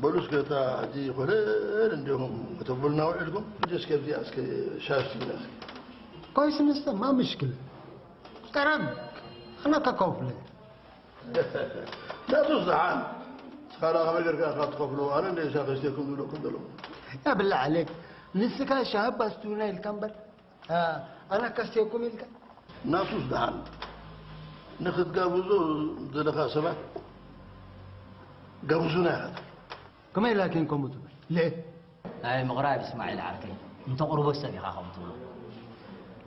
በሉ እስከ እታ ሕጂ ኮለል እንዲኹም ከተብሉና ውዒልኩም፣ ሕጂ እስከ ኣብዚኣ እስከ ሻሽ ትብላ እስከ። كويس نسمع، ما مشكلة. ترى أنا ككوفلة. ናቱስ ደሓን። ንስኻ ደኣ ከመይ ጌርካ ኢኻ ትኸፍሎ? ኣነ እንደ ኢሳ ከስቴኩም ዝብለኩም ዘለኹ። يا بالله عليك، ንስኻ ሻህብ ኣስቱና ኢልካ እምበር፣ ኣ፣ ኣነ ከስቴኩም ኢልካ? ናቱስ ደሓን። ንኽትጋብዞ ዘለኻ ሰባት ጋብዙና ኢኻ ትብል። ከመይ ላኪን ከምኡ ትብል? ለ ናይ ምቕራብ እስማዒል ዓርከይ፣ እንተቕርቦ ሰብ ኢኻ ከምኡ ትብሎ።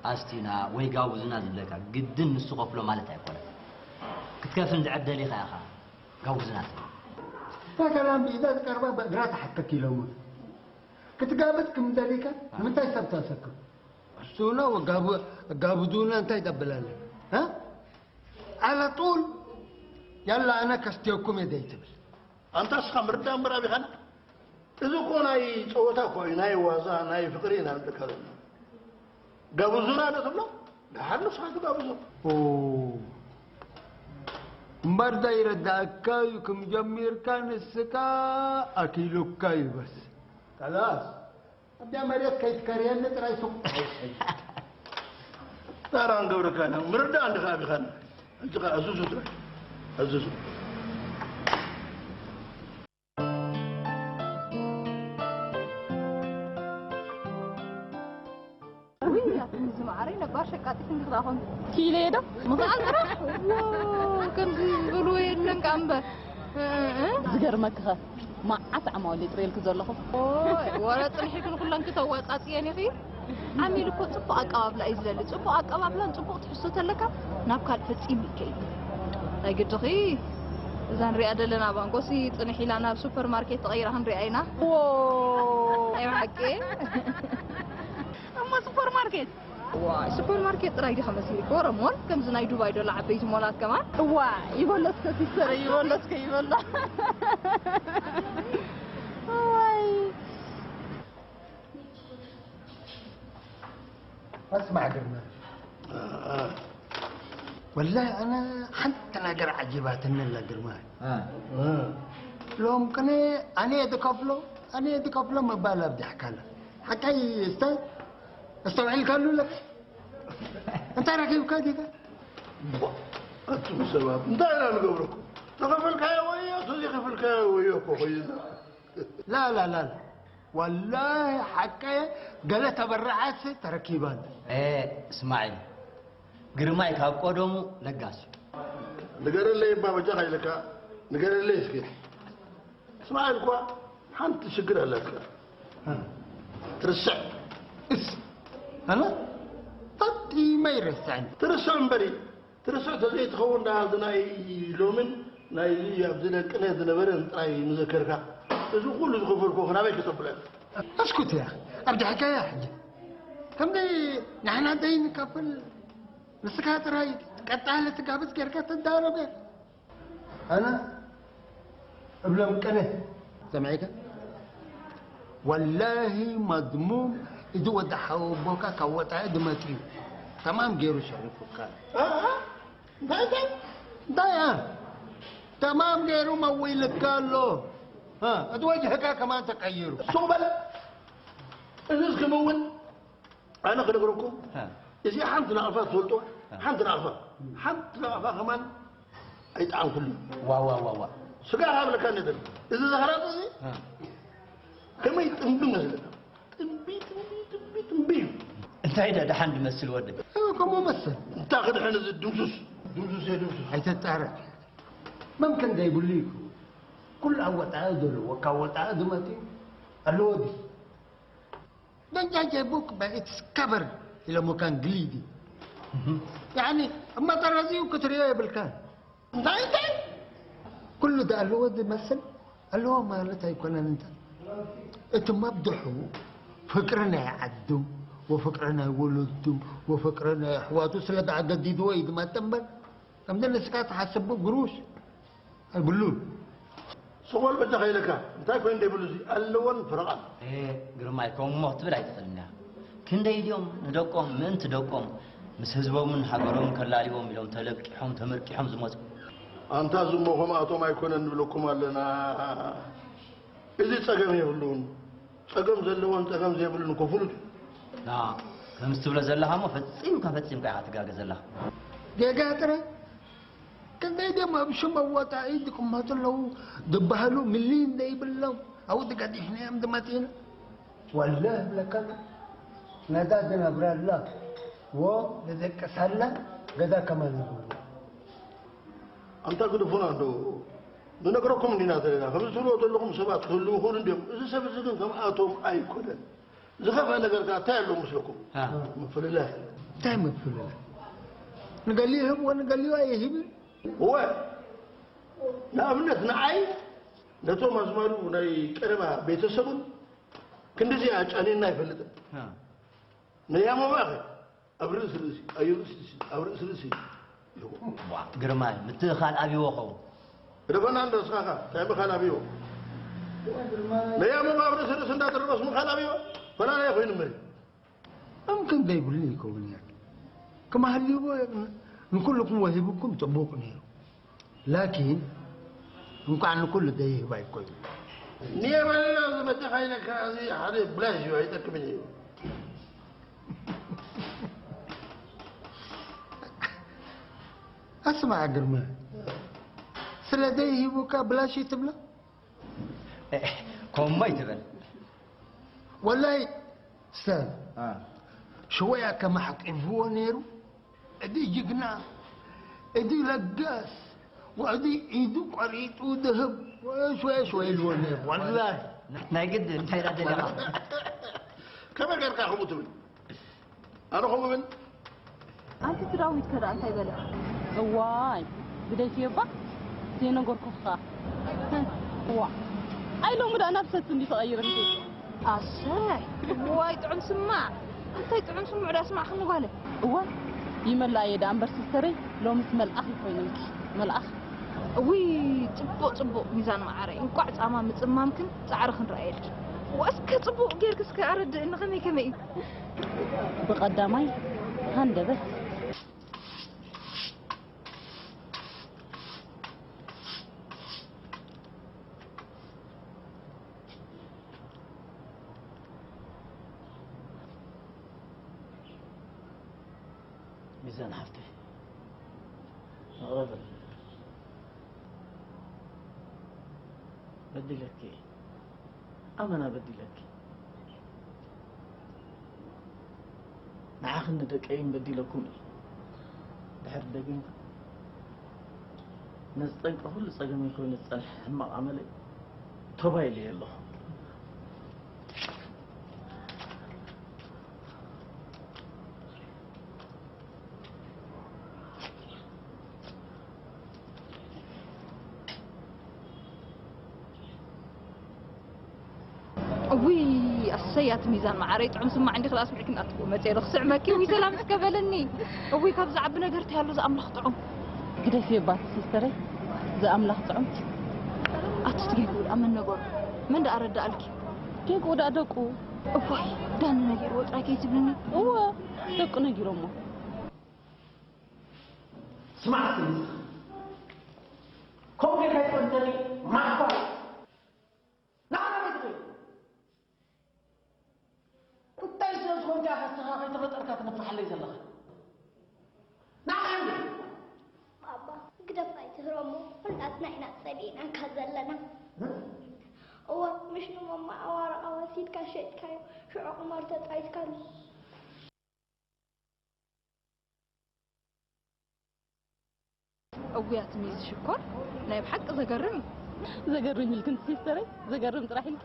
ኣስቲና ወይ ጋብዙና ዝብለካ ግድን ንሱ ከፍሎ ማለት ኣይኮነን። ክትከፍል እንድሕር ደሊኻ ኢኻ ጋብዙና ትብል። እታ ሰላም ብኢዳ ዝቀርባ በእግራ ትሓተክ ኢሎማ። ክትጋብዝ ክም ደሊካ ንምንታይ ሰብ ተሰክም? ኣስቱና ወጋቡ-፣ ጋብዙና እንታይ ተብላለ? እ? على طول ያላ ኣነ ከስትየኩም እየ ዘይትብል። ኣንታ እስኻ ምርዳእ እምበር ኣቢኻና። እዚ እኮ ናይ ጸወታ እኮ እዩ፣ ናይ ዋዛ፣ ናይ ፍቕሪ ኢና ንብለካ ዘለና። ጋብዙና ዶ ትብሎ? ደሓር ንስኻ ትጋብዞ። ኦ፣ እምበር ዘይረዳእካ እዩ፣ ክም ጀሚርካ ንስካ ኣኪሉካ እዩ በስ። ከላስ፣ ኣብዛ መሬት ከይትከርየኒ ጥራይ ስቕ። ታራ ንገብረካ ኢና፣ ምርዳእ እንድኻ ኣቢኻና። እንጂ ኸኣ ኣዝዙ ጥራይ፣ ኣዝዙ። ውይ፣ ኣቱም እዚ መዓረይ ነባር ሸቃጢት እንዲ ክዳኾን። ኪሎ ዶ? ምኽኣል ጥራሕ? ዎ፣ ከምዚ ዝበልዎ የለን ከኣ እምበር። እ፣ እ። ዝገርመክኸ፣ መዓት ዓማውል እየ ጥርየልኪ ዘለኹ። ኦይ፣ ወረ ጽንሒክን ኩለን ክተዋጻጽየን ኢኺ። ዓሚል እኮ ጽቡቕ ኣቀባብላ እዩ ዝደሊ። ጽቡቕ ኣቀባብላን ጽቡቕ ትሕዝቶ ተለካ ናብ ካልእ ፈጺሙ ይከይድ። ናይ ግድኺ እዛ ንሪኣ ዘለና ባንጎሲ ጽንሕ ኢላ ናብ ሱፐር ማርኬት ተቐይራ ክንሪኣ ኢና። ዎ! ኣይ ብሓቂ? እሞ ሱፐር ማርኬት? ዋይ፣ ሱፐር ማርኬት ጥራይ ዲኻ መሲልክ? ወረ ሞል፣ ከምዚ ናይ ዱባይ ዶላ ዓበይቲ ሞላት ከማን? እዋ፣ ይበሎ እስከ ሲስተር፣ ይበሎ እስከ፣ ይበሎ። ዋይ። اسمع ግርማ። ወላሂ ኣነ ሓንቲ ነገር ዓጂባትኒ ኣላ ግርማ። እ። እ። ሎም ቅነ ኣነ እየ ዝከፍሎ፣ ኣነ እየ ዝከፍሎ ምባል ኣብዚሕካላ። ሓቀይ እስተ-፣ ኣስተውዒልካሉ ኣለካ? እንታይ ረኪብካ ዲኻ? ኣቱም ሰባት፣ እንታይ ኢና ንገብረኩም? ተኸፈልካዮ ወዮ፣ ተዘይኸፈልካዮ ወዮ እኮ ኮይና። لا، لا، لا، لا. والله ሓቀ ገለ ተበረዓት ተረኪባን። ኤ፣ እስማዒል፣ ግርማይ ካብ ቀደሙ ለጋስ እዩ። ንገረለይ እባ በጃኻ ኢለካ፣ ንገረለይ እስኪ። እስማዒል እኳ ሓንቲ ሽግር ኣለካ። እ። ትርስዕ። እስ፣ ኣነ ፈጺመ ይረስዕን። ትርስዕ እምበሪ። ትርስዕ ተዘይትኸውን ደኣ፣ እዚ ናይ ሎምን ናይ ኣብዚ ደቅነ ዝነበረን ጥራይ ምዘከርካ። እዚ ኩሉ ዝኸፈልኩ ናበይ ከተብሎ? እስኩት እያ፣ ኣብ ድሕካያ ሕጂ። ከምዚ ንሕና ዘይንከፍል፣ ንስኻ ጥራይ ቀጣሊ ትጋብዝ ጌርካ ተዳረበ። ኣነ እብሎም ቅነ ሰምዒካ? ወላሂ መዝሙም፣ እዚ ወዲ ሓወቦካ ካብ ወጻኢ ዝመጽእ እዩ። ተማም ገይሩ ሸሪፉካ። እ? እ? እንታይ፣ እንታይ? እንታይ፣ እ? ተማም ገይሩ መዊልካ ኣሎ። እ፣ እቲ ወጅህካ ከማን ተቀይሩ። ሱቕ በል። እዝስ ክምውን ኣነ ክነግረኩም፣ እ። እዚኣ ሓንቲ ናቕፋ ትፈልጥዋ? እ። ሓንቲ ናቕፋ። ሓንቲ ናቕፋ ከማን ኣይጠዓምኩሉ። ዋ፣ ዋ፣ ዋ፣ ዋ። ስጋ ሃብለካ ነገር። እዚ ዘኽራጥ እዚ እ። ከመይ ጥንቢ መስለካ? ጥንቢ፣ ጥንቢ፣ ጥንቢ፣ ጥንቢ እዩ። እንታይ ዳ ደሓን ዝመስል ወደይ? እ፣ ከምኡ መስል። እንታይ ክድሕን እዚ ድምሱስ? ድምሱስ እየ ድምሱስ። ኣይተጣረ። መምከን ዘይብሉ እዩ። ኩሉ ኣብ ወጻኢ ዘለዎ፣ ካብ ወጻኢ ዝመጽእ ኣለዎ ድዩ? Don't judge a book by its cover ኢሎምካ እንግሊዝ። ያኒ፣ ኣብ መጠረዚኡ ክትሪኦ የብልካን። እንታይ፣ እንታይ? ኩሉ ዶ ኣለዎ ዝመስል? ኣለዎ ማለት ኣይኮነን። እንታይ? እቲ መብድሑ ፍቅሪ ናይ ዓዱ ወፍቅሪ ናይ ወለዱ ወፍቅሪ ናይ ኣሕዋቱ ስለ ተኣገዲድዎ እዩ ዝመጽእ እምበር፣ ከምዚ ንስኻ ትሓስቡ ግሩሽ ኣይብሉን። ስቕ በል በጃኻ ኢለካ። እንታይ ኮይኑ ደይብሉ እዚ ኣለዎን ፍረቓን። ኤ፣ ግርማይ፣ ከምኡ ክትብል ኣይትኽእልን ኢኻ። ክንደይ ድዮም ንደቆም፣ ምእንቲ ደቆም፣ ምስ ህዝቦምን ሃገሮምን ከላልዎም ኢሎም ተለቂሖም፣ ተመርቂሖም ዝመጹ? ኣንታ እዚ እሞ ከምኣቶም ኣይኮነን ንብለኩም ኣለና። እዚ ጸገም የብሉን። ጸገም ዘለዎን ጸገም ዘይብሉን እኮ ፍሉጥ እዩ። ና፣ ከምዚ ትብሎ ዘለኻ እሞ ፈጺምካ፣ ፈጺምካ ኢኻ ትጋገ ዘለኻ። ጌጋ ጥራይ? ክንደይ ደም ኣብ ሽም ኣዋጣኢ ዝቕመጡ ኣለዉ ዝበሃሉ ሚልዮን ዘይብሎም ኣብኡ ተጋዲሕናዮም ዝመጺእና። ወላሂ እብለካ ነዛ ዝነብረላ ወ ዝደቅሰላ ገዛ ከማን ይብሉ። ኣንታ ግደፉና እንዶ፣ ንነግረኩም እንዲና ዘለና። ከምዚ ትብልዎ ዘለኹም ሰባት ክህልዉ ይኽእሉ እንድዮም። እዚ ሰብ እዚ ግን ከምኣቶም ኣይኮነን። ዝኸፍአ ነገር ከኣ እንታይ ኣለዎ መስለኩም? አ። ምፍልላይ። እንታይ ምፍልላይ? ንገሊኡ ይህብዎ፣ ንገሊኡ ኣይህብን። እወ። ንኣብነት ንዓይ ነቶም ኣዝማዱ ናይ ቀረባ ቤተሰቡን ክንድዚ ኣጫንየና ኣይፈልጥን። አ። ነያሞ እባኸ ኣብ ርእሲ ርእሲ፣ ኣዩ ርእሲ ርእሲ፣ ኣብ ርእሲ ርእሲ። ዋ፣ ግርማይ፣ ምትእኻል ኣብይዎ ኸውን። ግደፈና እንዶ እስኻኻ፣ እንታይ ምኻል ኣብይዎ? ነያሞ ኣብ ርእሲ ርእሲ እንዳተረበስ ምኻል ኣብይዎ? ፈላላይ ኮይኑ መሪ። እምክን ዘይብሉ ይኸውን እያ። ክማህልዎ ንኩልኩም ወሂብኩም ጽቡቕ ነይሩ። ላኪን እንኳዕ ንኩሉ ዘይህብ ኣይኮይኑ። ንየበልና ዝመጸኻ ኢለካ፣ እዚ ሓደ ብላሽ እዩ፣ ኣይጠቅምን እዩ። ኣስማዕ ግርማ፣ ስለ ዘይህቡካ ብላሽ እዩ ትብሎ? እ፣ ከምኡ ኣይትበል። ወላይ ሰብ አ። ሽወያ ከማሕቂፍዎ ነይሩ። እቲ ጅግና፣ እቲ ለጋስ፣ ወዲ ኢዱ ቆሪጡ ዝህብ፣ ሽወያ ሽወያ ኢልዎ ነይሩ። ወላሂ። ናይ ግድን እንታይ ኢላ ደሊኻ? ከመይ ጌርካ ከምኡ ትብል? ኣነ ከምኡ ብል? ኣንቲ እቲ ዳዊት ከ ደኣ እንታይ በለ? እዋይ፣ ግደፍዮ እባ፣ ዘይነገርኩኺ ከኣ። እዋ፣ ኣይ ሎሚ ደኣ ናብ ሰቲ እንዲ ተቐይርንኪ። ኣሰይ፣ እዋይ ጥዑም ስማዕ። እንታይ ጥዑም ስምዑ ደኣ ስማዕክኒ ጓለ። እዋይ፣ ይመላእየ ደኣ እምበር ሲስተረይ፣ ሎምስ መልኣኽ እዩ ኮይኑልኪ። መልኣኽ። እውይ፣ ጽቡቕ፣ ጽቡቕ ሚዛን መዓረይ። እንቋዕ ጻማ ምጽማምክን ጻዕርኽን ረኣየልኪ። ወ፣ እስከ ጽቡቕ ጌርኪ እስከ ኣረድእኒ ከመይ ከመይ እዩ? ብቐዳማይ ሃንደበት። ሚዛን ሓፍተይ፣ ይቕረ በልኒ። በዲለኪ፣ ኣመና በዲለኪ። ንዓኽን ንደቀይን በዲለኩም እየ። ድሕሪ ደጊምካ፣ ነዚ ጠንቂ ኩሉ ጸገመይ ኮይኑ ዝጸንሐ ሕማቕ ኣመለይ ቶባ ኢለዮ ኣለኹ። እውይ፣ ኣሰይ ኣቲ ሚዛን መዓረይ፣ ጥዑም ስማዕ እንዲኺ ደኣ ኣስሚዕክኒ። ኣቲ መጽየ ዶ ክስዕመኪ? እውይ፣ ሰላም እስከ በለኒ። እውይ፣ ካብ ዝዓቢ ነገር እንታይ ኣሎ ዝኣምላኽ ጥዑም? ግደፍዮ እባ ኣቲ ሲስተረይ፣ ዝኣምላኽ ጥዑም። ኣቲ ትጌግኡ ደኣ መን ነገሩ? መን ደኣ ኣረዳኣልኪ? ጌግኡ ደኣ ደቁ። እዋይ፣ ዳኒ ነጊርዎ ጥራይ ከይትብልኒ። እወ፣ ደቁ ነጊሮሞ። ስማዕ እስኪ፣ ከምኡ ጌርካ ይትፈልጠኒ ማዕኳል። ንዓና ቤት ኾይ። እንታይ ስለ ዝኾንካ ኢኻ ንስኻ ከይተፈጠርካ ትነፍሓለይ ዘለኻ? ንዓኻ እንዴ? ባባ፣ ግደፍ ኣይትህረሞ። ኩላትና ኢና ጸሊእናካ ዘለና። እ? እወ፣ ምሽ ንመማ ኣዋርቓ ወሲድካ ሸይጥካዮ፣ ሽዑ ቁማር ተጻዊትካሉ። እውይ ኣቲ ሚዝ ሽኮር፣ ናይ ብሓቂ ዘገርም እዩ። ዘገርም ኢልክን ሲስተረይ፣ ዘገርም ጥራሕ ኢልኪ።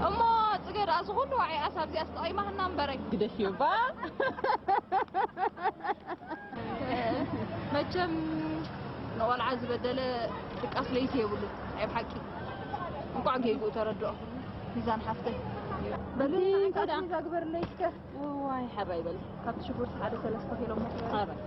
እሞ ጽገ ደኣ፣ እዚ ኩሉ ዋዒኣስ ኣብዚኣስ ተቐይማህና እምበረይ። ግደፍዮ እባ። መቸም ንቖልዓ ዝበደለ ድቃስ ለይቲ የብሉን፣ ናይ ብሓቂ። እንቋዕ ጌግኡ ተረድኦ። ሚዛን ሓፍተይ። በሊ በሊ፣ እንታይ ደኣ? እንታይ ግበርለይ እስከ። እዋይ፣ ሓባይ በሊ። ካብቲ ሽጉርቲ ሓደ ሰለስተ ኪሎ ሞ። ሓባይ።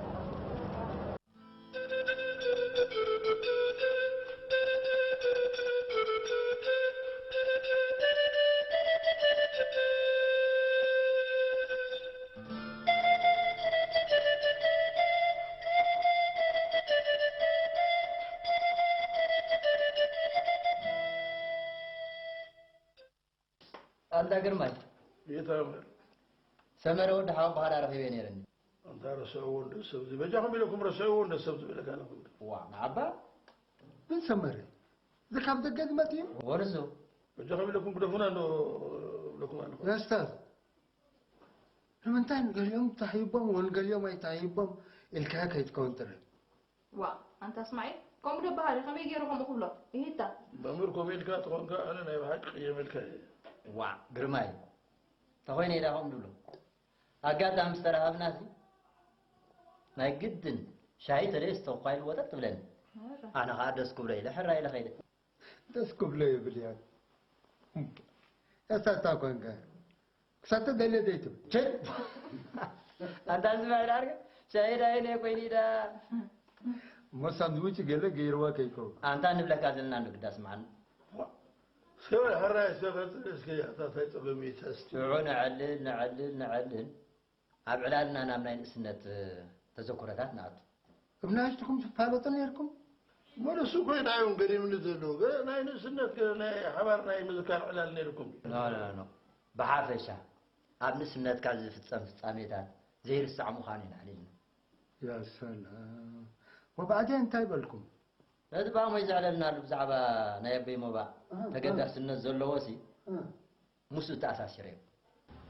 ኣንታ ግርማይ፣ ይታመር ሰመረ ወዲ ሓወቦኻ ረኺበ ነይረኒ። ኣንታ ረስዕዎ እንደ ሰብ እዚ በጃኹም ኢለኩም ረስዕዎ እንደ ሰብ ዝብለካ ኣለኹም። ዋ ንዓባ ምን ሰመረ? እዚ ካብ ደገ ዝመጽእ እዩ? ወንሱ በጃኹም ኢለኩም ግደፉና እንዶ ብለኩም ኣለኹ። ኡስታዝ፣ ንምንታይ ንገሊኦም ተሂቦም ወንገሊኦም ኣይተሂቦም ኢልካ ከይትከውን ጥረ። ዋ ኣንታ እስማዒል ከምኡ ደበሃሊ ከመይ ገይሩ ከምኡ ክብሎ? ይሂታ መምህር ኮሜልካ ተኾንካ ኣነ ናይ ብሓቂ ቅየመልካ እየ። ዋ ግርማይ ተኾይነ ኢላ ከምኡ ድብሎ ኣጋጣሚ ዝተረሃብናሲ ናይ ግድን ሻሂ ተለየስ ተኳይሉ ወጠጥ ትብለኒ። ኣነ ከዓ ደስ ክብሎ ኢለ ሕራ ኢለ ኸይደ። ደስ ክብሎ ይብል እያ። እሳታ ኮንካ ክሳተ ደለ ዘይትብል። ቸል ኣንታ ዝባዕል ዓርገ ሻሂ ዳይነ ኮይኒ ዳ እሞ ሳንድዊች ገለ ገይርዋ ከይከው። ኣንታ ንብለካ ዘለና ንግዳ ስምዓኒ። ሰበ ሕራይ ሰበ እስኪ ኣታታይ ጸገም ይተስቲ። ሽዑ ነዕልል ነዕልል ነዕልል ኣብ ዕላልና ናብ ናይ ንእስነት ተዘክሮታት ንኣቱ። እብናሽትኩም ትፋለጡ ነርኩም? መለሱ ኮይና እዮም ገሪምኒ ዘለዉ። ገ- ናይ ንእስነት ገ- ናይ ሓባር ናይ ምዝካር ዕላል ነይርኩም። ኖ ኖ ኖ ብሓፈሻ ኣብ ንእስነትካ ዝፍጸም ፍጻሜታት ዘይርሳዕ ምዃኑ ኢና ኣዕሊልና። ያ ሰላም። ወባዕዴ እንታይ በልኩም? ነቲ ባሞይ ዘዕለልናሉ ብዛዕባ ናይ ኣበይ ሞባእ ተገዳስነት ዘለዎ ሲ ምስኡ ተኣሳሲረ እዩ።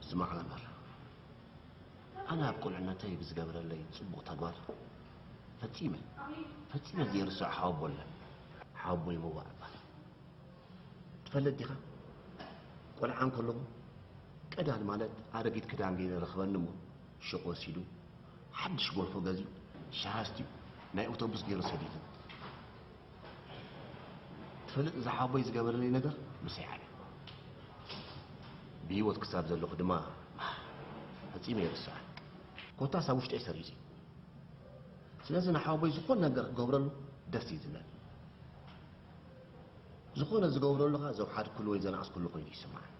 ስማዕ መምህር፣ ኣነ ኣብ ቁልዕነተይ ብዝገበረለይ ጽቡቕ ተግባር ፈጺመ ፈጺመ ዘይርስዖ ሓወቦ ኣለ። ሓወቦይ ሞባእ እባል። ትፈልጥ ዲኻ? ቆልዓ እንከለኹ ቀዳል ማለት ኣረጊት ክዳን ገይረ ረኽበኒ እሞ ሹቕ ወሲዱ ሓድሽ ጎልፎ ገዚኡ ሻሃ ኣስትዩ ናይ ኣውቶቡስ ገይሩ ሰዲዱ። ትፈልጥ እዚ ሓወቦይ ዝገበረለይ ነገር ምሳይ ዓብዩ። ብህይወት ክሳብ ዘለኹ ድማ ፈጺመ ይርስዖ። ኮታስ ኣብ ውሽጠይ ሰሪጹ እዩ። ስለዚ ንሓወቦይ ዝኾነ ነገር ክገብረሉ ደስ እዩ ዝብለኒ። ዝኾነ ዝገብረሉ ኸኣ ዘውሓድኩሉ ወይ ዘናእስኩሉ ኮይኑ ይስምዓኒ።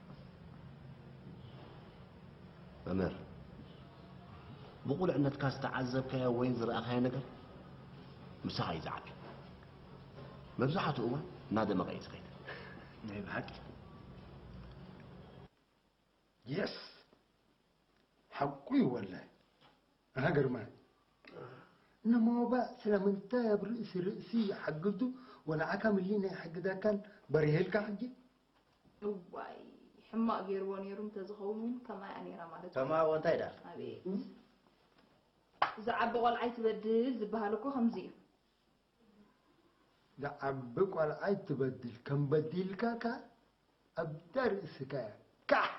መምህር፣ ብቑልዕነትካ ዝተዓዘብካዮ ወይ ዝረኣኻዮ ነገር ምሳኻ እዩ ዝዓቢ። መብዛሕትኡ እዋን እናደመቐ እዩ ዝኸይድ። ናይ ብሓቂ የስ ሓቁ እዩ ወላሂ። ኣሃ ግርማይ፣ ንሞባእ ስለምንታይ ኣብ ርእሲ ርእሲ ይሓግዙ ወንዓካ ምሊና ይሕግዘካን በሪሄልካ ሕጂ? እዋይ ሕማቕ ገይርዎ ነይሩ እንተዝኸውን እውን ከማይ እያ ነይራ ማለት እዩ። ከማዎ እንታይ ደኣ? ኣቤት ዝዓቢ ቆልዓ ኣይትበድል ዝበሃል እኮ ከምዚ እዩ። ዝዓቢ ቆልዓ ኣይትበድል ከም በዲልካ ከ ኣብዳ ርእስካ እያ ካሕ